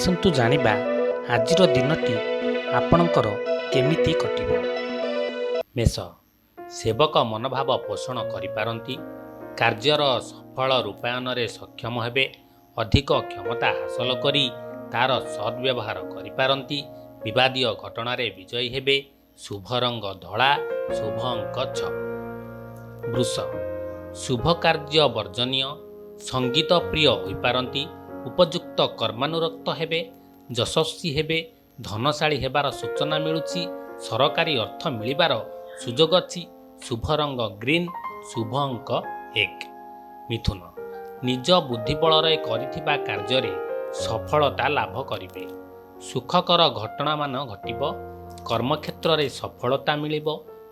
ଆସନ୍ତୁ ଜାଣିବା ଆଜିର ଦିନଟି ଆପଣଙ୍କର କେମିତି କଟିବ। ମେଷ, ସେବକ ମନୋଭାବ ପୋଷଣ କରିପାରନ୍ତି। କାର୍ଯ୍ୟର ସଫଳ ରୂପାୟନରେ ସକ୍ଷମ ହେବେ। ଅଧିକ କ୍ଷମତା ହାସଲ କରି ତାର ସଦ୍ବ୍ୟବହାର କରିପାରନ୍ତି। ବିବାଦୀୟ ଘଟଣାରେ ବିଜୟୀ ହେବେ। ଶୁଭ ରଙ୍ଗ ଧଳା, ଶୁଭ ଅଙ୍କ 6। ବୃଷ, ଶୁଭ କାର୍ଯ୍ୟ ବର୍ଜନୀୟ। ସଙ୍ଗୀତ ପ୍ରିୟ ହୋଇପାରନ୍ତି। ଉପଯୁକ୍ତ କର୍ମାନୁରକ୍ତ ହେବେ। ଯଶସ୍ୱୀ ହେବେ। ଧନଶାଳୀ ହେବାର ସୂଚନା ମିଳୁଛି। ସରକାରୀ ଅର୍ଥ ମିଳିବାର ସୁଯୋଗ ଅଛି। ଶୁଭ ରଙ୍ଗ ଗ୍ରୀନ୍, ଶୁଭ ଅଙ୍କ 1। ମିଥୁନ, ନିଜ ବୁଦ୍ଧିବଳରେ କରିଥିବା କାର୍ଯ୍ୟରେ ସଫଳତା ଲାଭ କରିବେ। ସୁଖକର ଘଟଣାମାନ ଘଟିବ। କର୍ମକ୍ଷେତ୍ରରେ ସଫଳତା ମିଳିବ।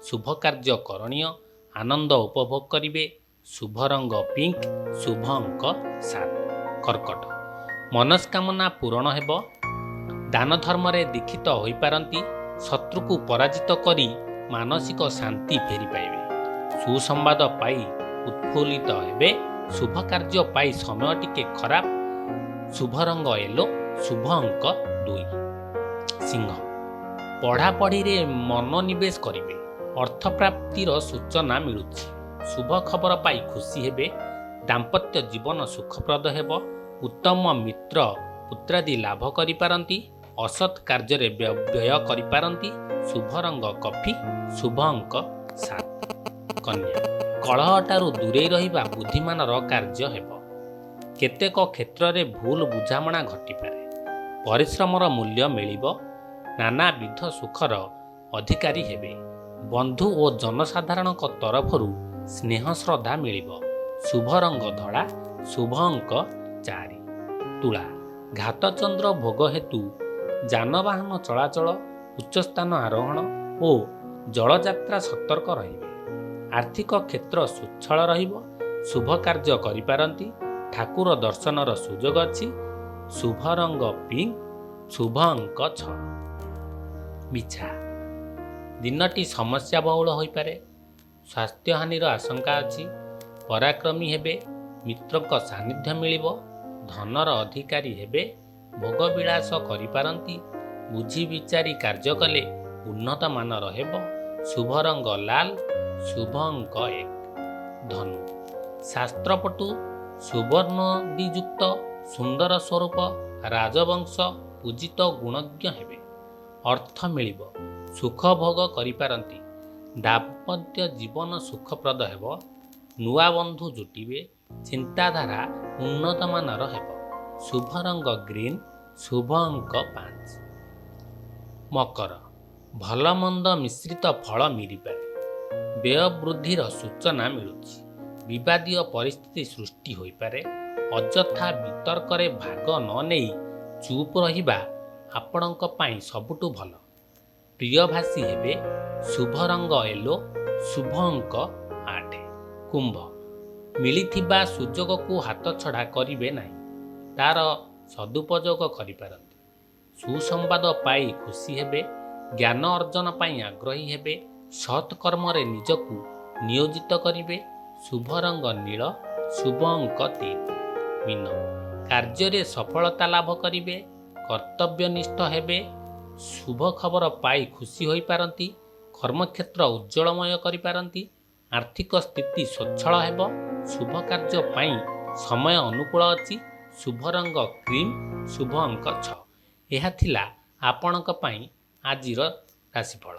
ଶୁଭ କାର୍ଯ୍ୟ କରଣୀୟ। ଆନନ୍ଦ ଉପଭୋଗ କରିବେ। ଶୁଭ ରଙ୍ଗ ପିଙ୍କ, ଶୁଭ ଅଙ୍କ 7। କର୍କଟ, ମନସ୍କାମନା ପୂରଣ ହେବ। ଦାନ ଧର୍ମରେ ଦୀକ୍ଷିତ ହୋଇପାରନ୍ତି। ଶତ୍ରୁକୁ ପରାଜିତ କରି ମାନସିକ ଶାନ୍ତି ଫେରି ପାଇବେ। ସୁସମ୍ବାଦ ପାଇ ଉତ୍ଫୁଲ୍ଲିତ ହେବେ। ଶୁଭ କାର୍ଯ୍ୟ ପାଇଁ ସମୟ ଟିକେ ଖରାପ। ଶୁଭ ରଙ୍ଗ ୟେଲୋ, ଶୁଭ ଅଙ୍କ 2। ସିଂହ, ପଢ଼ାପଢ଼ିରେ ମନୋନିବେଶ କରିବେ। ଅର୍ଥପ୍ରାପ୍ତିର ସୂଚନା ମିଳୁଛି। ଶୁଭ ଖବର ପାଇ ଖୁସି ହେବେ। ଦାମ୍ପତ୍ୟ ଜୀବନ ସୁଖପ୍ରଦ ହେବ। ଉତ୍ତମ ମିତ୍ର ପୁତ୍ରାଦି ଲାଭ କରିପାରନ୍ତି। ଅସତ୍ କାର୍ଯ୍ୟରେ ବ୍ୟୟ କରିପାରନ୍ତି। ଶୁଭ ରଙ୍ଗ କଫି, ଶୁଭ ଅଙ୍କ 7। କନ୍ୟା, କଳହଠାରୁ ଦୂରେଇ ରହିବା ବୁଦ୍ଧିମାନର କାର୍ଯ୍ୟ ହେବ। କେତେକ କ୍ଷେତ୍ରରେ ଭୁଲ ବୁଝାମଣା ଘଟିପାରେ। ପରିଶ୍ରମର ମୂଲ୍ୟ ମିଳିବ। ନାନାବିଧ ସୁଖର ଅଧିକାରୀ ହେବେ। ବନ୍ଧୁ ଓ ଜନସାଧାରଣଙ୍କ ତରଫରୁ ସ୍ନେହ ଶ୍ରଦ୍ଧା ମିଳିବ। ଶୁଭ ରଙ୍ଗ ଧଳା, ଶୁଭ ଅଙ୍କ 4। ତୁଳା, ଘାତଚନ୍ଦ୍ର ଭୋଗ ହେତୁ ଯାନବାହନ ଚଳାଚଳ, ଉଚ୍ଚସ୍ଥାନ ଆରୋହଣ ଓ ଜଳଯାତ୍ରା ସତର୍କ ରହିବେ। ଆର୍ଥିକ କ୍ଷେତ୍ର ସ୍ୱଚ୍ଛଳ ରହିବ। ଶୁଭ କାର୍ଯ୍ୟ କରିପାରନ୍ତି। ଠାକୁର ଦର୍ଶନର ସୁଯୋଗ ଅଛି। ଶୁଭ ରଙ୍ଗ ପିଙ୍କ, ଶୁଭ ଅଙ୍କ 6। ବିଛା, ଦିନଟି ସମସ୍ୟା ବହୁଳ ହୋଇପାରେ। ସ୍ୱାସ୍ଥ୍ୟହାନିର ଆଶଙ୍କା ଅଛି। ପରାକ୍ରମୀ ହେବେ। ମିତ୍ରଙ୍କ ସାନ୍ନିଧ୍ୟ ମିଳିବ। ଧନର ଅଧିକାରୀ ହେବେ। ଭୋଗବିଳାସ କରିପାରନ୍ତି। ବୁଝି ବିଚାରି କାର୍ଯ୍ୟ କଲେ ଉନ୍ନତ ମାନର ହେବ। ଶୁଭ ରଙ୍ଗ ଲାଲ, ଶୁଭ ଅଙ୍କ 1। ଧନୁ, ଶାସ୍ତ୍ରପଟୁ, ସୁବର୍ଣ୍ଣଦିଯୁକ୍ତ, ସୁନ୍ଦର ସ୍ୱରୂପ, ରାଜବଂଶ ପୂଜିତ, ଗୁଣଜ୍ଞ ହେବେ। ଅର୍ଥ ମିଳିବ। ସୁଖ ଭୋଗ କରିପାରନ୍ତି। ଦାମ୍ପତ୍ୟ ଜୀବନ ସୁଖପ୍ରଦ ହେବ। ନୂଆ ବନ୍ଧୁ ଜୁଟିବେ। ଚିନ୍ତାଧାରା ଉନ୍ନତମାନର ହେବ। ଶୁଭ ରଙ୍ଗ ଗ୍ରୀନ୍, ଶୁଭ ଅଙ୍କ 5। ମକର, ଭଲମନ୍ଦ ମିଶ୍ରିତ ଫଳ ମିଳିପାରେ। ବ୍ୟୟ ବୃଦ୍ଧିର ସୂଚନା ମିଳୁଛି। ବିବାଦୀୟ ପରିସ୍ଥିତି ସୃଷ୍ଟି ହୋଇପାରେ। ଅଯଥା ବିତର୍କରେ ଭାଗ ନ ନେଇ ଚୁପ୍ ରହିବା ଆପଣଙ୍କ ପାଇଁ ସବୁଠୁ ଭଲ। ପ୍ରିୟଭାଷୀ ହେବେ। ଶୁଭ ରଙ୍ଗ ୟେଲୋ, ଶୁଭ ଅଙ୍କ 8। କୁମ୍ଭ, ମିଳିଥିବା ସୁଯୋଗକୁ ହାତଛଡ଼ା କରିବେ ନାହିଁ। ତାର ସଦୁପଯୋଗ କରିପାରନ୍ତି। ସୁସମ୍ବାଦ ପାଇ ଖୁସି ହେବେ। ଜ୍ଞାନ ଅର୍ଜନ ପାଇଁ ଆଗ୍ରହୀ ହେବେ। ସତ୍କର୍ମରେ ନିଜକୁ ନିୟୋଜିତ କରିବେ। ଶୁଭ ରଙ୍ଗ ନୀଳ, ଶୁଭ ଅଙ୍କ 3। ମୀନ, କାର୍ଯ୍ୟରେ ସଫଳତା ଲାଭ କରିବେ। କର୍ତ୍ତବ୍ୟନିଷ୍ଠ ହେବେ। ଶୁଭ ଖବର ପାଇ ଖୁସି ହୋଇପାରନ୍ତି। କର୍ମକ୍ଷେତ୍ର ଉଜ୍ଜ୍ୱଳମୟ କରିପାରନ୍ତି। ଆର୍ଥିକ ସ୍ଥିତି ସ୍ୱଚ୍ଛଳ ହେବ। ଶୁଭ କାର୍ଯ୍ୟ ପାଇଁ ସମୟ ଅନୁକୂଳ ଅଛି। ଶୁଭ ରଙ୍ଗ କ୍ରିମ୍, ଶୁଭ ଅଙ୍କ 6। ଏହା ଥିଲା ଆପଣଙ୍କ ପାଇଁ ଆଜିର ରାଶିଫଳ।